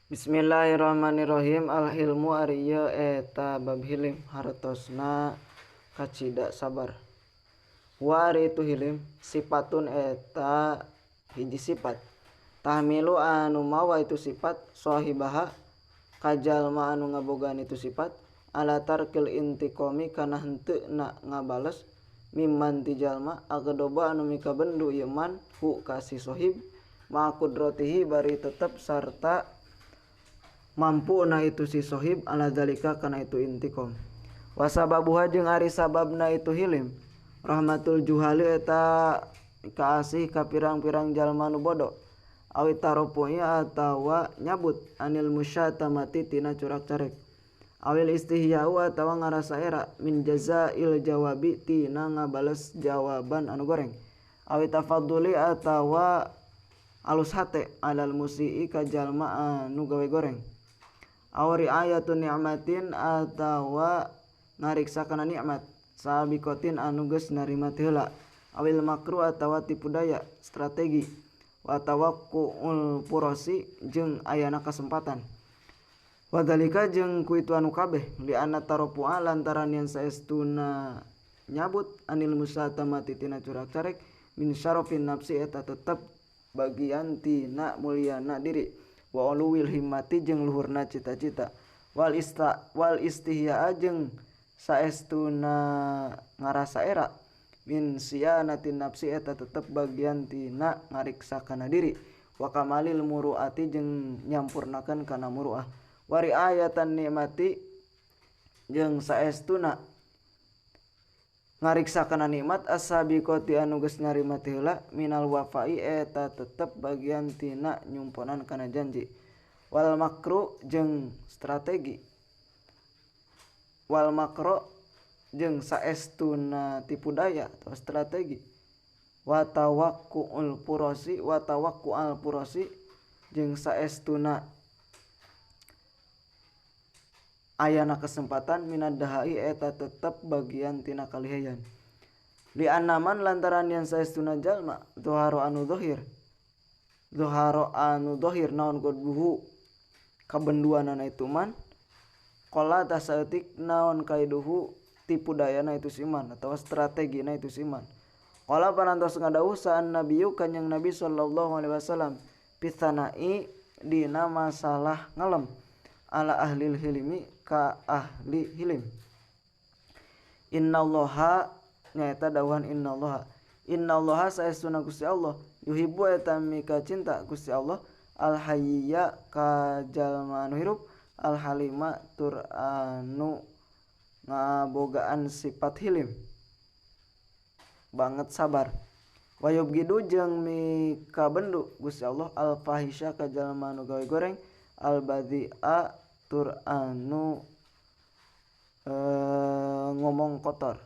Bismillahirrahmanirrahim. Al-hilmu ari ieu eta bab hilim hartosna kacida sabar. Wa ari itu hilim sifatun eta hiji sifat. Tahmilu anu mawa itu sifat sahibaha ka jalma anu ngabogaan itu sifat ala tarkil intiqami kana henteu na ngabales mimman ti jalma agdoba anu mikabendu ieu man hu ka si sahib ma qudratihi bari tetep sarta mampu na itu si sohib ala zalika kana itu intiqam. Wasababuha jeung ari sababna itu hilim rahmatul juhali eta kaasih ka pirang-pirang jalma nu bodoh awi taropu'i atawa nyabut anil musyatamati tina curak carek awil istihya'u atawa ngarasa era min jazail jawabi tina ngabales jawaban anu goreng awi tafadduli atawa alus hate alal musii ka jalma anu gawe goreng aw riayatun ni'matin atawa ngariksa kana nikmat sabiqatin anu geus narima ti heula awil makru atawa tipu daya strategi wa tawaqqu'ul furosi jeung ayana kasempatan wadalika jeung ku itu anu kabeh li anna tarafu'a lantaran yen saestuna nyabut anil musatamati tina curak carek min syarafin nafsi eta tetep bagian tina mulyana diri wa uluwil himmati jeung luhurna cita-cita wal istihya jeung saestuna ngarasa era min siyanatin nafsi eta tetep bagian tina ngariksa kana diri wa kamalil muruati jeung nyampurnakeun kana muruah wa riayatan nikmati jeung saestuna ngariksa kana nikmat as-sabiqati anu geus narima ti heula minal wafai eta tetep bagian tina nyumponan kana janji wal makru jeung strategi wal makro jeung saestuna tipu daya atau strategi wa tawaqqu'ul furosi wa tawaqqu'al furosi jeung saestuna ayana kesempatan minad dahai eta tetep bagian tina kaliheyan li annaman lantaran yen saestuna jalma dhuharo anu dhahir naon godbuhu kabenduanana itu man qala tasaeutik naon kaiduhu tipu dayana itu siman atawa strategina itu siman qala parantos ngadawuh saan nabiyyu kanjing nabi sallallahu alaihi wasallam pithanai dina masalah ngalem ala ahlil hilimi ka ahli hilim innallaha nyaeta dawuhan innallaha saestuna Gusti Allah yuhibbu eta mika cinta Gusti Allah al hayya ka jalma anu hirup al halima tur anu ngabogaan sifat hilim banget sabar wayubgidu jeung mika bendu Gusti Allah al fahisya ka jalma anu gawe goreng al badhi'a tur anu ngomong kotor.